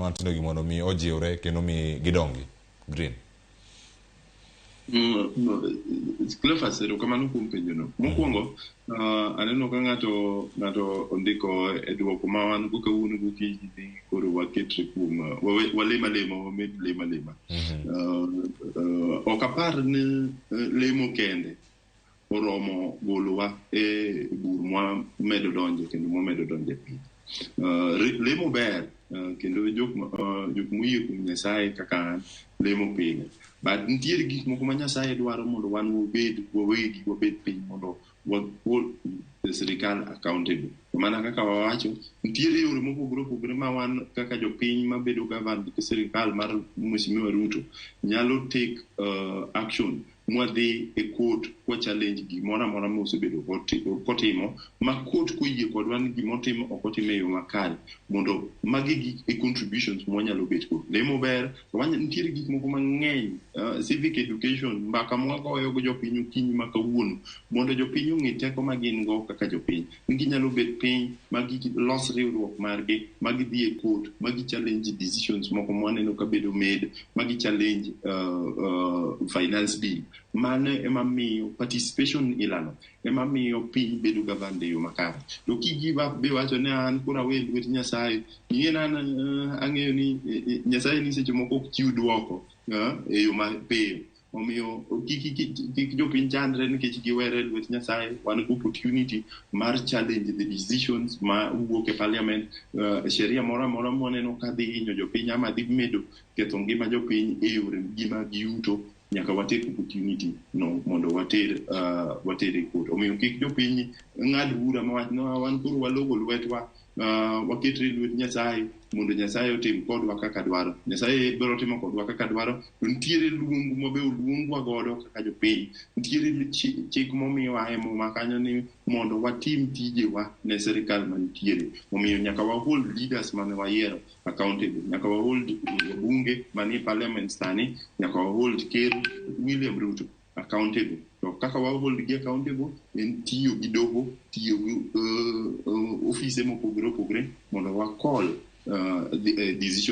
matindo gi mondo mi ojiwre kendo mi gidongi. Green. Cleophas, erokamano kuom penjono. Mokwongo, aneno ka ng'ato ondiko e dwoko ma wan go kawuono gokinyi ni koro waketre kuom walem alema, wamed lemo alema. Ok apar ni lemo kende oromo golowa e bur mwamedo donje kendo mwamedo donje piny. Lemo ber kendo jok moyie kuom Nyasaye kaka an lemo pile. But nitiere gik moko ma Nyasaye dwaro mondo wan wabed wawegi wabed piny mondo wa hold sirikal accountable. To mana kaka wawacho, nitiere yore mopogore opogore ma wan kaka jopiny mabedo governed gi sirikal mar Mheshimiwa Ruto nyalo take action mwadhi e court kwa challenge gimoro amora mosebedo kotimo ma court koyie kodwa ni gimotimo ok otimo e yo makare mondo magi gik e contributions mwanyalo bet go. Lemo ber, to nitiere gik moko mang'eny, civic education, mbaka mwagoyo go jopiny okinyi ma kawuono mondo jopiny ong'e teko ma gin go kaka jopiny ni ginyalo bet piny ma gilos riwruok margi ma gidhi e court ma gi challenge decisions moko mwaneno ka bedo made ma gi challenge finance bill. Mano ema miyo participation ilano ema miyo piny bedo governed e yo makare. To ki give up biwacho ni an koro awe lwet Nyasaye, ing'e ni an ang'eyo ni Nyasaye ni seche moko ok chiw dwoko e yo mapiyo. Omiyo kik jopiny chandre nikech giwere e lwet Nyasaye. Wan gi opportunity mar challenge the decisions ma wuok e parliament, sheria moro amora mwaneno ka dhi hinyo jopiny ama dhi medo ketho ngima jopiny e yore gi mag yuto, nyaka wa take opportunity no mondo water e court. Omiyo kik jopiny ng'ad bura mawach ni wan koro walogo lwetwa, waketre e lwet Nyasaye mondo Nyasaye otim kodwa kaka dwaro. Nyasaye biro timo kodwa kaka dwaro, to nitiere luong mabe oluongwa godo kaka jopiny. Nitiere chik momiwa e muma kanyo ni mondo watim tijewa ne sirikal mantiere. Omiyo nyaka wa hold leaders mane wayiero accountable. Nyaka wa hold wabunge manie parliament sani, nyaka wa hold Ker William Ruto accountable. To kaka wa hold gi accountable en tiyo gi doho, tiyo gi ofise mopogore opogore mondo wa call the decision.